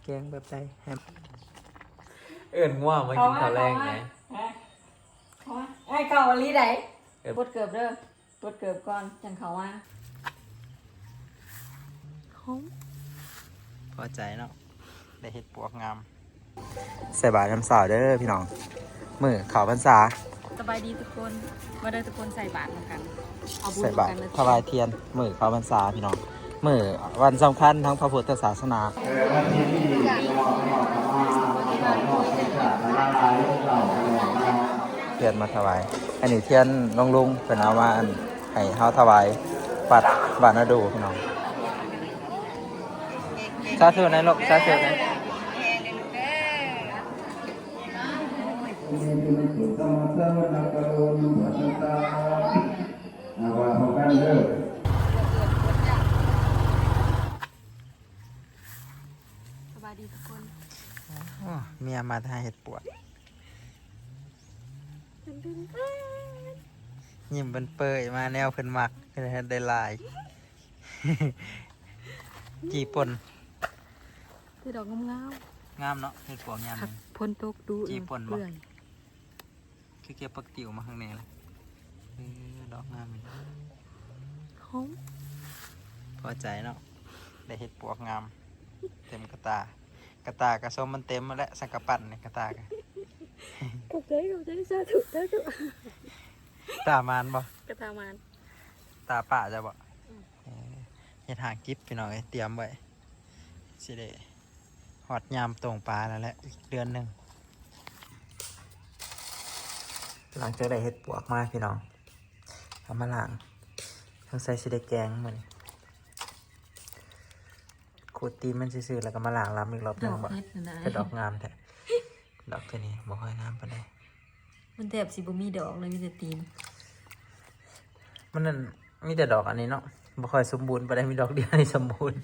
ແກງແບບໃດ ໃຫ້ ເອີ້ນງົວມາກິນເຂົ້າແລງແດ່. ຮະ? ເຂົ້າມາ ເຂົ້າມາ ອ້າຍ ເຂົ້າອີ່ຫຼີໃດ໋. ເອີ ປົດເກີບເດີ ປົດເກີບກ່ອນ ຈັ່ງເຂົ້າມາ. ຫອມ ພໍໃຈເນາະ ໄດ້ເຫັດປວກງາມ. ໃສ່ບາດຍາມເຊົ້າເດີພີ່ນ້ອງ ມື້ເຂົ້າພັນສາ. ສະບາຍດີທຸກຄົນ ມາເດີທຸກຄົນ ໃສ່ບາດນຳກັນ ເອົາບຸນນຳກັນເດີ. ໃສ່ບາດຖວາຍທຽນ ມື້ເຂົ້າພັນສາພີ່ນ້ອງ ມື້ວັນສຳຄັນທາງພະພຸດທະສາສະໜາ. ທຽນມາຖວາຍ ອັນນີ້ທຽນຫຼວງລຸງເພິ່ນເອົາມາ ອັນ ໃຫ້ເຮົາຖວາຍວັດບ້ານນາດູພີ່ນ້ອງ. ສາທຸນະລູກ ສາທຸນະ. ສະບາຍດີທຸກຄົນ. ໂອ້ ເມຍມາຫາເຫັດປວກ ຍິ້ມເປີຍໆ ມາແນວເພິ່ນມັກ ເພິ່ນເຮັດໄດ້ຫຼາຍ. ຈີ່ປົ່ນ ເຮັດດອກງາມໆ ງາມເນາະ ເຫັດປວກຍາມນີ້. ຝົນຕົກດຸ ຈີ່ປົ່ນບໍ່? ເປື່ອຍ ຄືເກັບຜັກຕິວມາຂ້າງໃນລະ. ເອີ ດອກງາມ ຫອມ ພໍໃຈເນາະ ໄດ້ເຫັດປວກງາມ ເຕັມກະຕ່າ. ກະຕ່າກະຊົມມັນເຕັມໝົດແຫຼະ ສັງກະປັ່ນນີ້ກະຕ່າກະ. ຂອບໃຈ ຂອບໃຈ ສາທຸ ສາທຸ. ຕາມານບໍ່? ກະຕ່າມານ. ຕາປ້າເຈົ້າບໍ່? ອືມ ເອີ ເຮັດຫາງກິບພີ່ນ້ອງເອີຍ ຕຽມໄວ້ ຊິໄດ້ຮອດຍາມຕົງປາແລ້ວແຫຼະ ອີກເດືອນໜຶ່ງ. ຫຼັງຈາກໄດ້ເຫັດປວກມາພີ່ນ້ອງ ເອົາມາລ້າງ ສົງໄສຊິໄດ້ແກງມື້ນີ້. ຂູດຕີນມັນຊື່ໆ ແລ້ວກໍມາລ້າງລຳອີກລອບໜຶ່ງ. ດອກເຫັດນະ ເປັນດອກງາມແທ້. ດອກຕົວນີ້ບໍ່ຄ່ອຍງາມປານໃດ. ມັນແທບຊິບໍ່ມີດອກເລີຍ ມີແຕ່ຕີນ. ມັນນັ້ນ ມີແຕ່ດອກອັນນີ້ເນາະ ບໍ່ຄ່ອຍສົມບູນປານໃດ ມີດອກດຽວນີ້ສົມບູນ.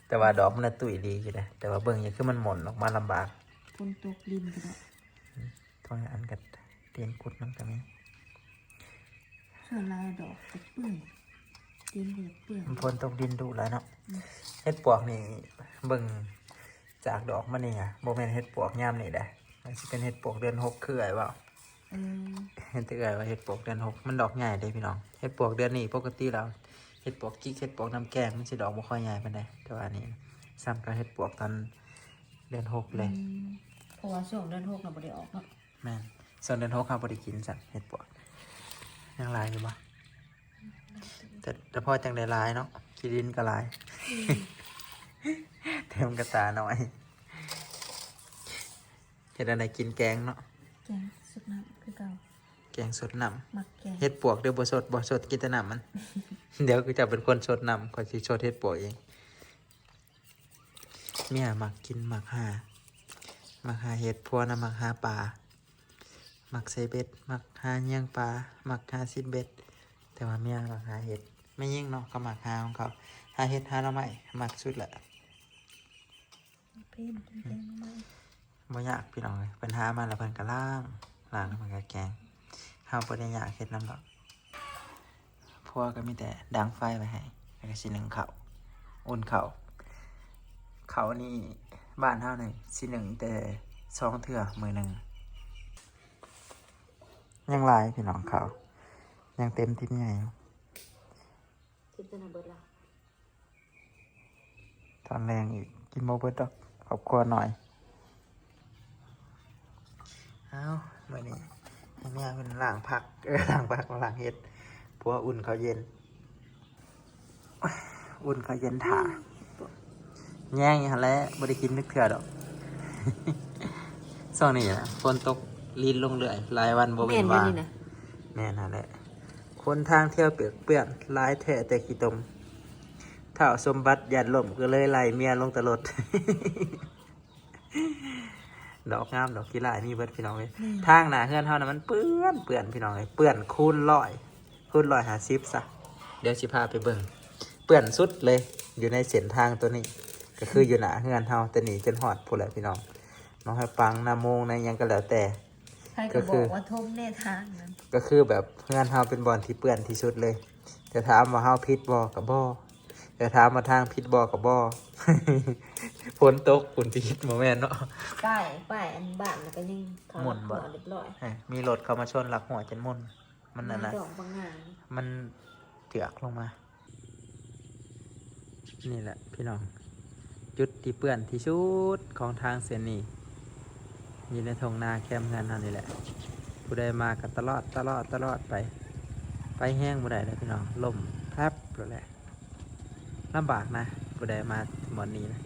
ແຕ່ວ່າດອກມັນນະຕຸ້ຍດີຢູ່ເດ້ ແຕ່ວ່າເບິ່ງຢູ່ຄືມັນໝົນອອກມາລຳບາກ. ຝົນຕົກດິນກໍໄດ້. ຕົວນີ້ອັນກັບຕີນກຸດມັນກໍມີ. ສ່ວນຫຼາຍດອກຈະເປື່ອຍ ຕີນກໍຈະເປື່ອຍ. ມັນຝົນຕົກດິນດຸຫຼາຍເນາະ. ອືມ ເຫັດປວກນີ້ເບິ່ງຈາກດອກມັນນີ້ ບໍ່ແມ່ນເຫັດປວກຍາມນີ້ເດ້ ມັນຊິເປັນເຫັດປວກເດືອນຫົກ ຄືອ້າຍເວົ້າ. ເອີ ເຫັນແຕ່ເອື້ອຍວ່າເຫັດປວກເດືອນຫົກ ມັນດອກໃຫຍ່ເດ້ພີ່ນ້ອງ. ເຫັດປວກເດືອນນີ້ປົກກະຕິແລ້ວ ເຫັດປວກຈິກ ເຫັດປວກນ້ຳແກງ ມັນຊິດອກບໍ່ຄ່ອຍໃຫຍ່ປານໃດ ແຕ່ວ່າອັນນີ້ສ່ຳກັບເຫັດປວກຕອນເດືອນຫົກເລີຍ. ອືມ ເພາະວ່າຊ່ວງເດືອນຫົກນະບໍ່ໄດ້ອອກເນາະ. ແມ່ນ ຊ່ວງເດືອນຫົກເຮົາບໍ່ໄດ້ກິນຊ້ຳ ເຫັດປວກ. ຍັງຫຼາຍຢູ່ບໍ່? ແຕ່ ແຕ່ພໍຈັ່ງໄດ້ຫຼາຍເນາະ ຂີ້ດິນກໍຫຼາຍ. ອືມ ເຕັມກະຕ່ານ້ອຍ. ເຮັດອັນໃດກິນແກງເນາະ? ແກງສົດນ້ຳຄືເກົ່າ. ແກງສົດນ້ຳ ມັກແກງ. ເຫັດປວກເດີບໍ່ສົດ ບໍ່ສົດກິນແຕ່ນ້ຳມັນ. ດຽວຄືເຈົ້າເປັນຄົນສົດນ້ຳ ຂ້ອຍຊິສົດເຫັດປວກເອງ. ເມຍມັກກິນ ມັກຫາ ມັກຫາເຫັດ ຜົວນະມັກຫາປາ ມັກໃສ່ເບັດ ມັກຫາເຫຍື່ອປາ ມັກຫາຊິດເບັດ. ແຕ່ວ່າເມຍມັກຫາເຫັດ. ແມ່ຍິງເນາະ ກໍມັກຫາຂອງເຂົາ ຫາເຫັດ ຫາໜໍ່ໄມ້ ມັກສຸດແຫຼະ. ເພິ່ນກິນແກງໜໍ່ໄມ້ ບໍ່ຍາກພີ່ນ້ອງເອີຍ ເພິ່ນຫາມາແລ້ວເພິ່ນກໍລ້າງ ລ້າງແລ້ວເພິ່ນກໍແກງ. ເຮົາບໍ່ໄດ້ຍາກເຮັດນຳດອກ. ຜົວກໍມີແຕ່ດັງໄຟໄວ້ໃຫ້ ແລ້ວກໍຊິໜຶ້ງເຂົ້າ ອຸ່ນເຂົ້າ. ເຂົ້ານີ້ບ້ານເຮົານີ້ຊິໜຶ້ງແຕ່ສອງເທື່ອມື້ໜຶ່ງ. ຍັງຫຼາຍພີ່ນ້ອງ ເຂົ້າຍັງເຕັມຕິບໃຫຍ່ຢູ່. ກິນຕົວນັ້ນເບິດລະ ຕອນແລງອີກ ກິນບໍ່ເບິດດອກ ຄອບຄົວນ້ອຍ. ເອົ້າ ມື້ນີ້ໃຫ້ເມຍເພິ່ນລ້າງຜັກ ເອີ ລ້າງຜັກ ລ້າງເຫັດ ຜົວອຸ່ນເຂົ້າເຢັນ ອຸ່ນເຂົ້າເຢັນຖ້າ. ອືມ ແຍງຢູ່ຫັ້ນແຫຼະ ບໍ່ໄດ້ກິນຈັກເທື່ອດອກ. ຊ່ວງນີ້ນະ ຝົນຕົກລິນລົງເລື້ອຍ ຫຼາຍວັນບໍ່ເວັ້ນວ່າ. ແມ່ນຫັ້ນແຫຼະ ຄົນທາງທ່ຽວເປີກເປື້ອນ ຫຼາຍແທ້ແຕ່ຂີ້ຕົມ. ທ້າວສົມບັດຢ້ານລົ້ມ ກໍເລີຍໄລ່ເມຍລົງແຕ່ລົດ. ດອກງາມດອກຂີ້ລ້າຍມີເບິດພີ່ນ້ອງເອີຍ. ແມ່ນ ທາງໜ້າເຮືອນເຮົານະມັນເປື້ອນ ເປື້ອນພີ່ນ້ອງເອີຍ ເປື້ອນຄູນຮ້ອຍ ຄູນຮ້ອຍຫ້າສິບຊະ. ດຽວຊິພາໄປເບິ່ງ ເປື້ອນສຸດເລີຍ ຢູ່ໃນເສັ້ນທາງໂຕນີ້ ກໍຄືຢູ່ໜ້າເຮືອນເຮົາ ແຕ່ນີ້ຈົນຮອດພຸ້ນແຫຼະພີ່ນ້ອງ. ໜອງຫອຍປັງ ນາໂມງ ນາຫຍັງກໍແລ້ວແຕ່ ໃຜກໍບອກວ່າຖົມແນ່ທາງນັ້ນ ກໍຄືແບບເຮືອນເຮົາເປັນບ່ອນທີ່ເປື້ອນທີ່ສຸດເລີຍ. ແຕ່ຖາມວ່າເຮົາຜິດບໍ່? ກໍບໍ່. ແຕ່ຖາມວ່າທາງຜິດບໍ່ກໍບໍ່ ຝົນຕົກພຸ້ນຜິດ ບໍ່ແມ່ນເນາະ. ປ້າຍ ປ້າຍອັນບ້ານນະກໍຍັງເຂົາ ໝົ່ນບໍ່ ລັກຫົວຮຽບຮ້ອຍ. ເອີ ມີລົດເຂົ້າມາຊົນລັກຫົວຈົນໝຸ່ນ. ມັນອັນນະ ດອກບາງງາມ ມັນເຈືອກລົງມາ. ນີ້ແຫຼະພີ່ນ້ອງ ຈຸດທີ່ເປື້ອນທີ່ສຸດຂອງທາງເສັ້ນນີ້ ຢູ່ໃນທົ່ງນາແຄມເຮືອນເຮົານີ້ແຫຼະ. ຜູ້ໃດມາກໍຕະຫຼອດ ຕະຫຼອດ ຕະຫຼອດໄປ ໄປແຮງບໍ່ໄດ້ແລ້ວພີ່ນ້ອງ ລົ້ມແພັບໂລດແຫຼະ. ລຳບາກນະ ຜູ້ໃດມາບ່ອນນີ້ນະ.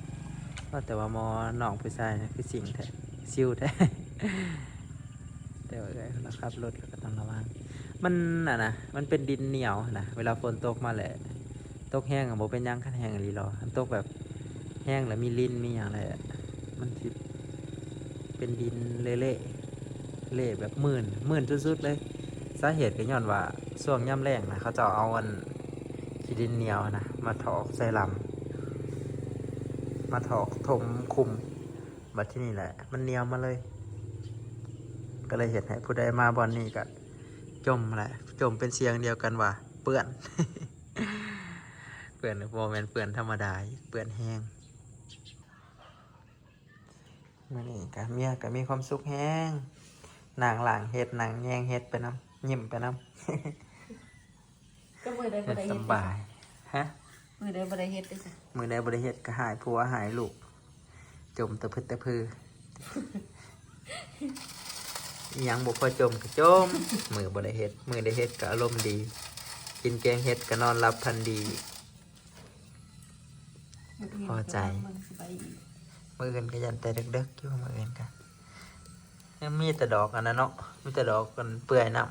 ວ່າແຕ່ວ່າໝໍນ້ອງຜູ້ຊາຍນະ ຄືຊິງແທ້ ຊິວແທ້. ແຕ່ວ່າເອື້ອຍລາວຂັບລົດລາວກໍຕ້ອງລະວັງ. ມັນ ອັນນະ ມັນເປັນດິນໜຽວນະ ເວລາຝົນຕົກມາແຫຼະ ຕົກແຮງກໍບໍ່ເປັນຫຍັງ ຄັນແຮງອີ່ຫຼີຫຼໍ. ຄັນຕົກແບບແຮງແລ້ວມີລິນມີຫຍັງແຫຼະ ມັນຊິເປັນດິນເລະໆ ເລະແບບມື່ນ ມື່ນສຸດໆເລີຍ. ສາເຫດກໍຍ້ອນວ່າຊ່ວງຍາມແລ້ງນະ ເຂົາເຈົ້າເອົາອັນ ຂີ້ດິນໜຽວນະ ມາຖອກໃສ່ລຳ ມາຖອກຖົມຄຸມ. ບັດທີນີ້ແຫຼະ ມັນໜຽວມາເລີຍ ກໍເລີຍເຮັດໃຫ້ຜູ້ໃດມາບ່ອນນີ້ກໍຈົ່ມແຫຼະ ຈົ່ມເປັນສຽງດຽວກັນວ່າເປື້ອນ. ເປື້ອນ ບໍ່ແມ່ນເປື້ອນທຳມະດາອີກ ເປື້ອນແຮງ. ມື້ນີ້ກະເມຍກະມີຄວາມສຸກແຮງ ນັ່ງລ້າງເຫັດ ນັ່ງແຍງເຫັດໄປນຳ ຍິ້ມໄປນຳ. ກໍມື້ໃດບໍ່ໄດ້ເຮັດ ສຳບາຍ. ຮະ? ມື້ໃດບໍ່ໄດ້ເຮັດເດ້ຊະ? ມື້ໃດບໍ່ໄດ້ເຮັດກໍຮ້າຍຜົວຮ້າຍລູກ ຈົ່ມຕະພຶດຕະພື. ອີ່ຫຍັງບໍ່ພໍຈົ່ມກໍຈົ່ມ ມື້ບໍ່ໄດ້ເຮັດ. ມື້ໄດ້ເຮັດກໍອາລົມດີ ກິນແກງເຫັດກໍນອນຫຼັບຝັນດີ. ພໍໃຈ. ມື້ອື່ນກໍຢ້ານແຕ່ເດິກໆຢູ່ ມື້ອື່ນກໍຍັງມີແຕ່ດອກອັນນັ້ນເນາະ ມີແຕ່ດອກອັນເປື່ອຍນ້ຳ.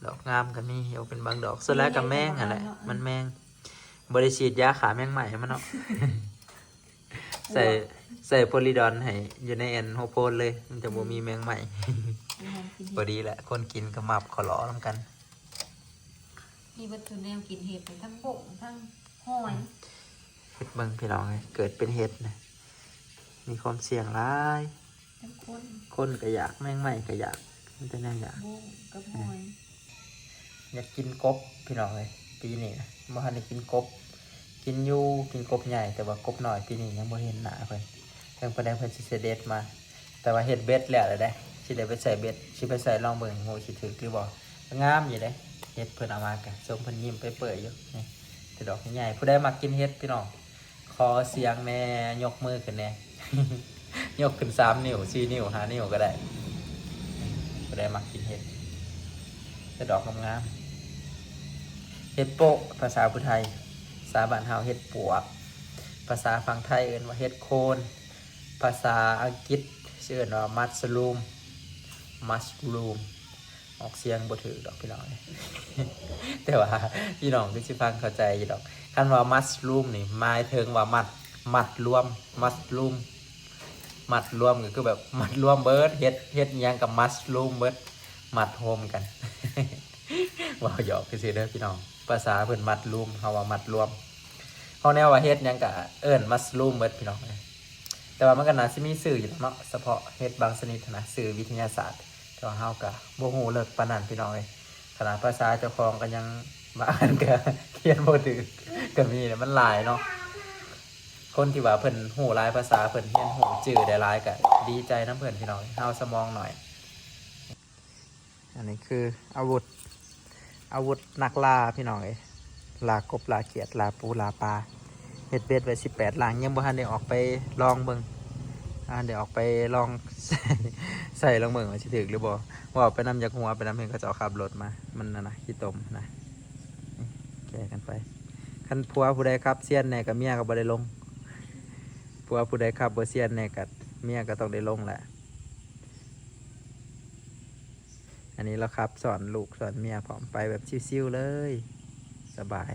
ດອກງາມກໍມີຢູ່ ເປັນບາງດອກ ສ່ວນຫຼາຍກໍແມງຫັ້ນແຫຼະ ມັນແມງ. ບໍ່ໄດ້ສີດຢາຂ້າແມງໄມ້ໃຫ້ມັນເນາະ ໃສ່ ໃສ່ໂພລີດອນໃຫ້ຢູ່ໃນອັນຫົວໂພນເລີຍ ມັນຈະບໍ່ມີແມງໄມ້. ພໍດີແຫຼະ ຄົນກິນກໍມັບເຂົ້າຫຼໍ່ນຳກັນ. ມີເບິດທຸກແນວກິນເຫັດ ທັງບົ້ງ ທັງຫອຍ. ເຮັດເບິ່ງພີ່ນ້ອງເອີຍ ເກີດເປັນເຫັດນະ ມີຄວາມສ່ຽງຫຼາຍ. ທັງຄົນ ຄົນກໍຢາກ ແມງໄມ້ກໍຢາກ ມີແຕ່ແນວຢາກ ບົ້ງກັບຫອຍ. ຢາກກິນກົບພີ່ນ້ອງເອີຍ ປີນີ້ນະ ບໍ່ທັນໄດ້ກິນກົບ. ກິນຢູ່ ກິນກົບໃຫຍ່ ແຕ່ວ່າກົບນ້ອຍປີນີ້ຍັງບໍ່ເຫັນໜ້າເພິ່ນ. ເຖິງປານໃດເພິ່ນຊິເສດເດັດມາ ແຕ່ວ່າເຮັດເບັດແລ້ວແຫຼະເດ້ ຊິໄດ້ໄປໃສ່ເບັດ ຊິໄປໃສ່ລອງເບິ່ງ ບໍ່ຮູ້ຊິຖືກຫຼືບໍ່. ງາມຢູ່ເດ້ ເຫັດເພິ່ນເອົາມາກະ ຊົມເພິ່ນຍິ້ມເປີຍໆຢູ່. ນີ້ແຕ່ດອກໃຫຍ່ໆ. ຜູ້ໃດມັກກິນເຫັດພີ່ນ້ອງ ຂໍສຽງແດ່ ຍົກມືຂຶ້ນແດ່ ຍົກຂຶ້ນສາມນິ້ວ ສີ່ນິ້ວ ຫ້ານິ້ວກໍໄດ້. ຜູ້ໃດມັກກິນເຫັດ ແຕ່ດອກງາມໆ. ເຫັດໂປະ ພາສາຜູ້ໄທ ພາສາບ້ານເຮົາເຫັດປວກ ພາສາຝັ່ງໄທເອີ້ນວ່າເຫັດໂຄນ ພາສາອັງກິດຊິເອີ້ນວ່າ mushroom mushroom. ອອກສຽງບໍ່ຖືກດອກພີ່ນ້ອງ ແຕ່ວ່າພີ່ນ້ອງຄືຊິຟັງເຂົ້າໃຈຢູ່ດອກ. ຄັນວ່າ mushroom ນີ້ໝາຍເຖິງວ່າມັດ ມັດລວມ mushroom ມັດລວມກໍຄືແບບມັດລວມເບິດ ເຫັດ ເຫັດຫຍັງກໍ mushroom ເບິດ ມັດໂຮມກັນ. ເວົ້າຫຍອກຊື່ໆເດີພີ່ນ້ອງ ພາສາເພິ່ນມັດລວມ ເຮົາວ່າມັດລວມ. ເຮົາແນວວ່າເຫັດຫຍັງກະເອີ້ນ mushroom ເບິດພີ່ນ້ອງເອີຍ. ແຕ່ວ່າມັນກໍໜ້າຊິມີຊື່ຢູ່ດອກເນາະ ສະເພາະເຫັດບາງຊະນິດຫັ້ນນະ ຊື່ວິທະຍາສາດ ແຕ່ວ່າເຮົາກໍບໍ່ຮູ້ເລິກປານນັ້ນພີ່ນ້ອງເອີຍ. ຂະໜາດພາສາເຈົ້າຂອງກໍຍັງບາງອັນກໍຂຽນບໍ່ຖືກກໍມີ ມັນຫຼາຍເນາະ. ຄົນທີ່ວ່າເພິ່ນຮູ້ຫຼາຍພາສາ ເພິ່ນຮຽນຮູ້ຈື່ໄດ້ຫຼາຍກໍດີໃຈນຳເພິ່ນພີ່ນ້ອງເອີຍ ເຮົາສະໝອງໜ້ອຍ. ອັນນີ້ຄືອາວຸດ ອາວຸດນັກລ່າພີ່ນ້ອງເອີຍ ລ່າກົບລ່າຂຽດ ລ່າປູລ່າປາ. ເຮັດເບັດໄວ້ສິບແປດຫຼັງ ຍັງບໍ່ທັນໄດ້ອອກໄປລອງເບິ່ງ ບໍ່ທັນໄດ້ອອກໄປລອງໃສ່ ໃສ່ລອງເບິ່ງວ່າຊິຖືກຫຼືບໍ່. ເວົ້າໄປນຳຢາກຫົວໄປນຳ ເຫັນເຂົາເຈົ້າຂັບລົດມາ ມັນນັ້ນນະ ຂີ້ຕົມນະ ແກ່ກັນໄປ. ຄັນຜົວຜູ້ໃດຂັບຊຽນແດ່ກໍເມຍກໍບໍ່ໄດ້ລົງ ຜົວຜູ້ໃດຂັບບໍ່ຊຽນແດ່ກໍເມຍກໍຕ້ອງໄດ້ລົງແຫຼະ. ອັນນີ້ລາວຂັບສອນລູກສອນເມຍພ້ອມ ໄປແບບຊິວໆເລີຍ ສະບາຍ.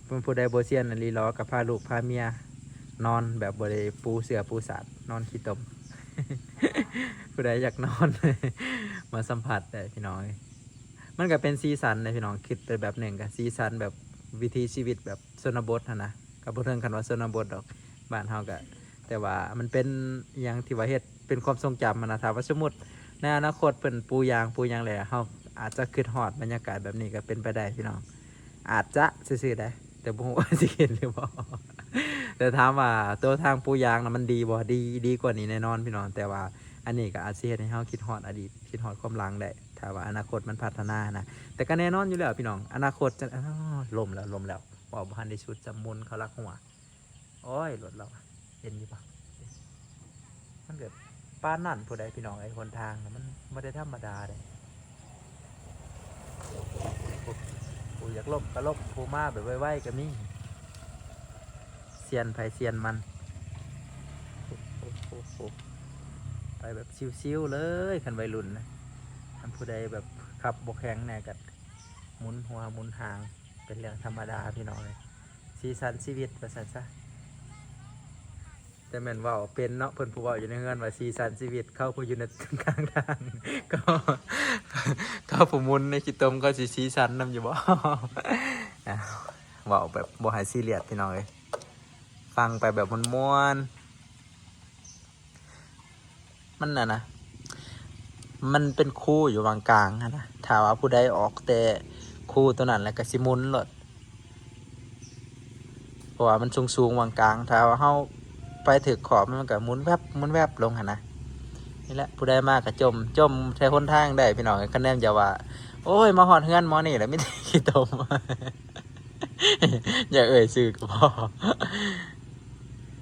ເພິ່ນຜູ້ໃດບໍ່ຊຽນອີ່ຫຼີຫຼໍ ກໍພາລູກພາເມຍນອນແບບບໍ່ໄດ້ປູເສື່ອປູສາດ ນອນຂີ້ຕົມ. ຜູ້ໃດຢາກນອນ ມາສຳຜັດໄດ້ພີ່ນ້ອງເອີຍ. ມັນກໍເປັນສີສັນເດ້ພີ່ນ້ອງ ຄິດໄປແບບໜຶ່ງກໍສີສັນແບບວິຖີຊີວິດແບບຊົນນະບົດຫັ້ນນະ ກໍບໍ່ເຖິງຂັ້ນວ່າຊົນນະບົດດອກ ບ້ານເຮົາກໍ ແຕ່ວ່າມັນເປັນອີ່ຫຍັງທີ່ວ່າເຮັດ ເປັນຄວາມຊົງຈຳຫັ້ນນະ. ຖ້າວ່າສົມມຸດໃນອະນາຄົດເພິ່ນປູຢາງປູຫຍັງແລ້ວ ເຮົາອາດຈະຄິດຮອດບັນຍາກາດແບບນີ້ກໍເປັນໄປໄດ້ພີ່ນ້ອງ ອາດຈະຊື່ໆໄດ໋. ແຕ່ບໍ່ຮູ້ວ່າຊິເຫັນຫຼືບໍ່. ແຕ່ຖາມວ່າໂຕທາງປູຢາງນະມັນດີບໍ່? ດີ ດີກວ່ານີ້ແນ່ນອນພີ່ນ້ອງ, ແຕ່ວ່າອັນນີ້ກໍອາດຊິເຮັດໃຫ້ເຮົາຄິດຮອດອະດີດ ຄິດຮອດຄວາມຫຼັງໄດ້ ຖ້າວ່າອະນາຄົດມັນພັດທະນານະ. ແຕ່ກໍແນ່ນອນຢູ່ແລ້ວພີ່ນ້ອງ ອະນາຄົດຈະ ອ້າວ ລົ້ມແລ້ວ ລົ້ມແລ້ວ ເວົ້າບໍ່ທັນໄດ້ສຸດ ຈະໝຸນເຂົ້າຫຼັກຫົວ. ໂອ້ຍ ລົດລາວ ເຫັນຢູ່ບໍ່? ມັນແບບປານນັ້ນພຸ້ນໃດ໋ພີ່ນ້ອງເອີຍ, ຫົນທາງນະມັນບໍ່ໄດ້ທຳມະດາເດ້. ຜູ້ ຜູ້ຢາກລົ້ມກໍລົ້ມ ຜູ້ມາແບບໄວໆກໍມີ, ສ່ຽນໃຜສ່ຽນມັນ. ໂອ້ໂຫ ໄປແບບຊິວໆເລີຍ ຄັນໄວລຸ້ນນະ. ຄັນຜູ້ໃດແບບຂັບບໍ່ແຂງແດ່ກໍໝຸນຫົວໝຸນຫາງ ເປັນເລື່ອງທຳມະດາພີ່ນ້ອງເອີຍ. ສີສັນຊີວິດວ່າຊັ້ນຊະ. ແຕ່ແມ່ນເວົ້າເປັນເນາະ ເພິ່ນຜູ້ເວົ້າຢູ່ໃນເຮືອນວ່າສີສັນຊີວິດ, ເຂົາຜູ້ຢູ່ໃນກາງທາງ ເຂົາ ເຂົາຜູ້ໝຸນໃນຂີ້ຕົມ ເຂົາຊິສີສັນນຳຢູ່ບໍ່? ເວົ້າແບບບໍ່ໃຫ້ຊີຣຽສພີ່ນ້ອງເອີຍ, ຟັງໄປແບບມ່ວນໆ. ມັນນັ້ນນະ ມັນເປັນຄູຢູ່ຫວ່າງກາງຫັ້ນນະ, ຖ້າວ່າຜູ້ໃດອອກແຕ່ຄູໂຕນັ້ນແລ້ວກໍຊິໝຸນໂລດ. ເພາະວ່າມັນສູງໆຫວ່າງກາງ, ຖ້າວ່າເຮົາໄປຖືກຂອບ ມັນກໍໝຸນແວັບ ໝຸນແວັບລົງຫັ້ນນະ. ນີ້ແຫຼະ ຜູ້ໃດມາກໍຈົ່ມ ຈົ່ມແຖວຫົນທາງໄດ້ພີ່ນ້ອງ. ຄະແນນຢ່າວ່າ ໂອ້ຍ ມາຮອດເຮືອນໝໍນີ້ແລ້ວມີແຕ່ຂີ້ຕົມ. ຢ່າເອີ່ຍຊື່ກໍພໍ.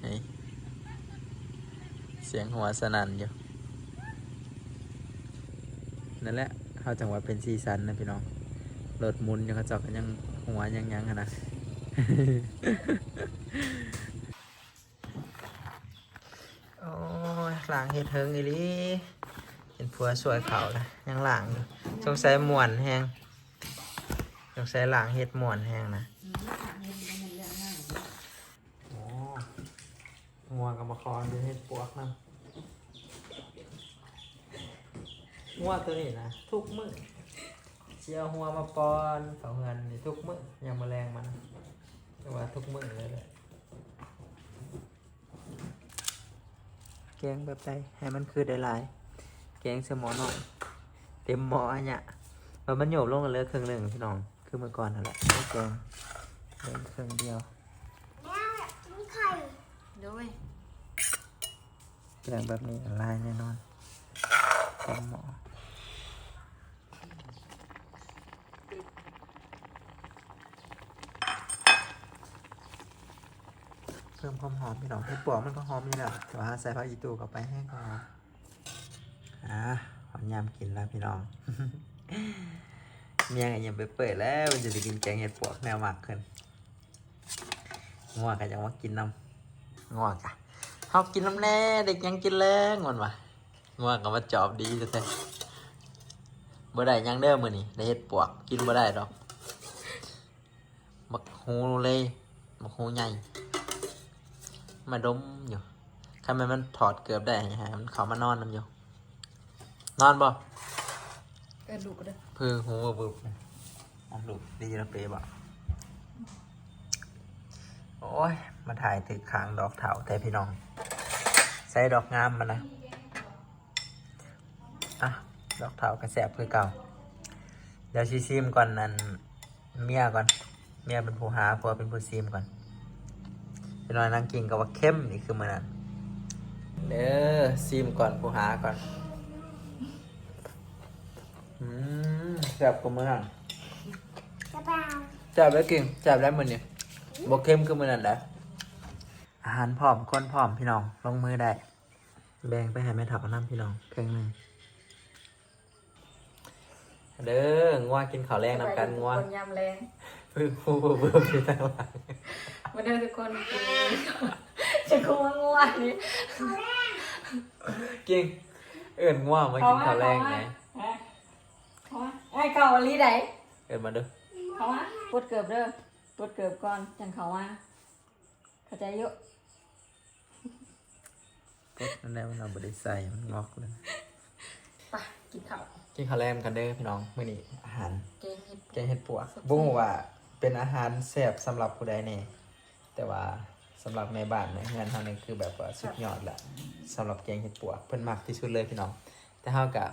ນີ້ ສຽງຫົວສະໜັ່ນຢູ່. ນັ້ນແຫຼະ ເຮົາຈັ່ງວ່າເປັນສີສັນນະພີ່ນ້ອງ. ລົດໝຸນຢູ່ ເຂົາເຈົ້າກໍຍັງຫົວຍັງຫຍັງຫັ້ນນະ. ໂອ້ຍ ລ້າງເຮັດເຖິງອີ່ຫຼີ, ເຫັນຜົວຊ່ວຍເຂົາລະ ຍັງລ້າງຢູ່. ສົງໄສມ່ວນແຮງ, ສົງໄສລ້າງເຮັດມ່ວນແຮງນະ. ໂອ້ ງົວກໍມາຂໍຢູ່ເຮັດປວກນຳ. ງົວໂຕນີ້ນະ ທຸກມື້ຊິເອົາຫົວມາປ້ອນເຂົ້າເຮືອນນີ້ ທຸກມື້ຍາມມື້ແລງມານະ, ແຕ່ວ່າທຸກມື້ເລີຍແຫຼະ. ແກງແບບໃດໃຫ້ມັນຄືໄດ້ຫຼາຍ? ແກງໃສ່ໝໍ້ນ້ອຍ ເຕັມໝໍ້ອາຍະ, ແລ້ວມັນໂຍບລົງເຫຼືອເຄິ່ງໜຶ່ງພີ່ນ້ອງ, ຄືມື້ກ່ອນຫັ້ນແຫຼະ. ແກງເຫຼືອເຄິ່ງດຽວ. ແມ່ກິນໄຂ່ ໂດຍ ແກງແບບນີ້ຫຼາຍແນ່ນອນ ເຕັມໝໍ້. ເພີ່ມຄວາມຫອມພີ່ນ້ອງ, ເຫັດປວກມັນກໍຫອມຢູ່ແລ້ວ ແຕ່ວ່າໃສ່ຜັກອີ່ຕູ່ເຂົ້າໄປແຮງກໍຫອມ. ອ່າ ຮອດຍາມກິນແລ້ວພີ່ນ້ອງ, ເມຍກໍຍິ້ມເປີຍໆແລ້ວ ເພິ່ນຈະໄດ້ກິນແກງເຫັດປວກແນວມັກເພິ່ນ. ງົວກໍຢາກມາກິນນຳ, ງົວກະ ເຮົາກິນນຳແດ່ ໄດ້ຫຍັງກິນແລງ ມັນວ່າ. ງົວກໍມາຈອບດີແທ້ໆ. ບໍ່ໄດ້ຫຍັງເດີມື້ນີ້ ໄດ້ເຫັດປວກ ກິນບໍ່ໄດ້ດອກ. ບັກຫູເລ ບັກຫູໃຫຍ່ ມາດົມຢູ່. ຄັນແມ່ນມັນຖອດເກີບໄດ້ ໃຫ້ມັນເຂົ້າມານອນນຳຢູ່. ນອນບໍ່? ເອີ້ນລູກເດີ. ເພີຫູບຶບໆ ອ່ະ ລູກດີລະເປບໍ່? ໂອ້ຍ ມາຖ່າຍຖືກຂ້າງດອກເຖົ້າແທ້ພີ່ນ້ອງ. ໃສ່ດອກງາມມັນນະ. ອ່ະ ດອກເຖົ້າກໍແຊບຄືເກົ່າ. ດຽວຊິຊີມກ່ອນ ອັນ ເມຍກ່ອນ, ເມຍເປັນຜູ້ຫາ ຜົວເປັນຜູ້ຊີມກ່ອນ. ຈັກໜ້ອຍນາງກິ່ງກໍວ່າເຄັມອີກຄືມື້ນັ້ນ. ເດີ ຊີມກ່ອນ ຜູ້ຫາກ່ອນ. ອືມ ແຊບກວ່າມື້ນັ້ນ. ແຊບແລ້ວກິ່ງ ແຊບແລ້ວມື້ນີ້ ບໍ່ເຄັມຄືມື້ນັ້ນໃດ. ອາຫານພ້ອມ ຄົນພ້ອມ ພີ່ນ້ອງ ລົງມືໄດ້. ແບ່ງໄປໃຫ້ແມ່ເຖົ້ານຳ ພີ່ນ້ອງ ເຄິ່ງໜຶ່ງ. ເດີ ງົວກິນເຂົ້າແລງນຳກັນ ງົວ ຍາມແລງ ປຶ້ງ ປຶ້ງ ປຶ້ງ ຢູ່ທາງຫຼັງ. ມາເດີທຸກຄົນ ກິນ ຈະຄົວງົວນີ້. ກິ່ງ ເອີ້ນງົວມາກິນເຂົ້າແລງແດ່. ເຂົ້າມາ ເຂົ້າມາ ເຂົ້າມາ ອ້າຍ ເຂົ້າອີ່ຫຼີໃດ. ເອີ້ນມາເດີ ເຂົ້າມາ. ປົດເກີບເດີ ປົດເກີບກ່ອນ ຈັ່ງເຂົ້າມາ. ເຂົ້າໃຈຢູ່. ກົດນັ້ນແຫຼະ ມັນເອົາບໍ່ໄດ້ໃສ່ ມັນງອກເລີຍ. ໄປ ກິນເຂົ້າ ກິນເຂົ້າແລງກັນເດີພີ່ນ້ອງ. ມື້ນີ້ອາຫານ ແກງເຫັດ ແກງເຫັດປວກ ບໍ່ຮູ້ວ່າເປັນອາຫານແຊບສຳລັບຜູ້ໃດແດ່, ແຕ່ວ່າສຳລັບແມ່ບ້ານໃນເຮືອນເຮົານີ້ ຄືແບບວ່າສຸດຍອດລະ ສຳລັບແກງເຫັດປວກ ເພິ່ນມັກທີ່ສຸດເລີຍພີ່ນ້ອງ. ແຕ່ເຮົາກະ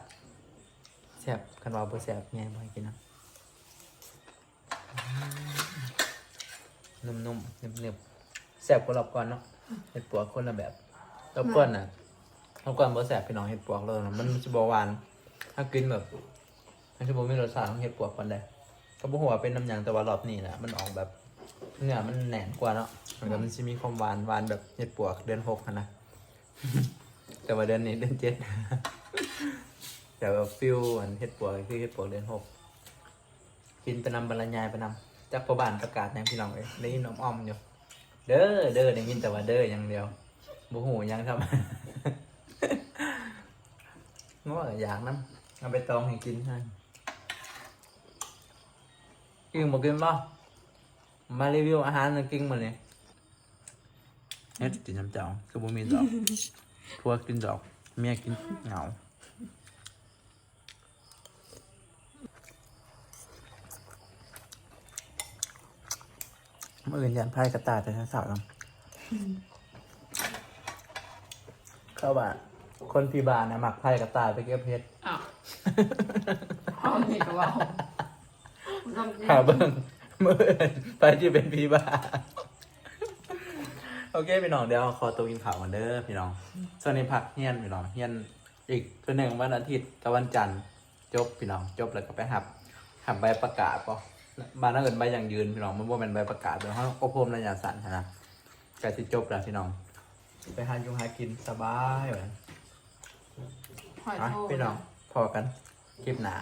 ແຊບ ຄັນວ່າບໍ່ແຊບແມ່ບໍ່ໃຫ້ກິນນຳ. ອືມ ແຊບ ນຸ້ມໆ ໜຶບໆ ແຊບກວ່າລອບກ່ອນເນາະ. ເຫັດປວກຄົນລະແບບ ລອບກ່ອນນະ ລອບກ່ອນບໍ່ແຊບພີ່ນ້ອງ. ເຫັດປວກລາວນະ ມັນຊິບໍ່ຫວານ ຖ້າກິນແບບ ມັນຊິບໍ່ມີລົດຊາດຂອງເຫັດປວກປານໃດ. ກໍບໍ່ຮູ້ວ່າເປັນນຳຫຍັງ ແຕ່ວ່າລອບນີ້ນະ ມັນອອກແບບ ເນື້ອມັນແໜ້ນກວ່າເນາະ. ມັນກໍ ອືມ ມັນຊິມີຄວາມຫວານ ຫວານແບບເຫັດປວກເດືອນຫົກຫັ້ນນະ. ແຕ່ວ່າເດືອນນີ້ເດືອນເຈັດ ແຕ່ວ່າຟີລອັນເຫັດປວກ ຄືເຫັດປວກເດືອນຫົກ ກິນໄປນຳ ບັນລະຍາຍໄປນຳ. ຈັກພໍ່ບ້ານປະກາດຫຍັງພີ່ນ້ອງເອີຍ ໄດ້ຍິນອອມໆຢູ່. ເດີ ເດີ ໄດ້ຍິນແຕ່ວ່າເດີຢ່າງດຽວ ບໍ່ຮູ້ຫຍັງຊ້ຳ. ໂອ້ຍ ຢາກນຳ ເອົາໃບຕອງໃຫ້ກິນ. ກິນບໍ່ກິນບໍ່? ມາຣີວິວອາຫານນຳກິນມື້ນີ້. ເຮັດກິນນຳເຈົ້າ ຄືບໍ່ມີດອກ ຜົວກິນດອກ ເມຍກິນເຫງົາ. ມື້ອື່ນຢ້ານໄພກະຕ່າຍແຕ່ເຊົ້າໆນຳ. ເຂົາວ່າຄົນຜີບ້ານນະ ມັກໄພກະຕ່າຍໄປເກັບເຫັດ. ອ້າວ ເຮົານີ້ກະເວົ້າ ຖ້າເບິ່ງມື້ອື່ນໃຜຊິເປັນຜີບ້າ. ໂອເຄພີ່ນ້ອງ ດຽວຂໍໂຕກິນເຂົ້າກ່ອນເດີພີ່ນ້ອງ. ຊ່ວງນີ້ພັກຮຽນພີ່ນ້ອງ ຮຽນອີກເທື່ອໜຶ່ງ ວັນອາທິດກັບວັນຈັນ ຈົບພີ່ນ້ອງ. ຈົບແລ້ວກໍໄປຮັບ ຮັບໃບປະກາດບໍ ບ້ານເຮົາເອີ້ນໃບຢັ້ງຢືນພີ່ນ້ອງ ມັນບໍ່ແມ່ນໃບປະກາດ ແບບເຮົາອົບຮົມໄລຍະສັ້ນຫັ້ນນະ. ໃກ້ຊິຈົບແລ້ວພີ່ນ້ອງ ໄປຫາຢູ່ຫາກິນສະບາຍບາດນີ້. ຮອຍ ອ່ະ ໂທ ພີ່ນ້ອງ ພໍ້ກັນຄລິບໜ້າ.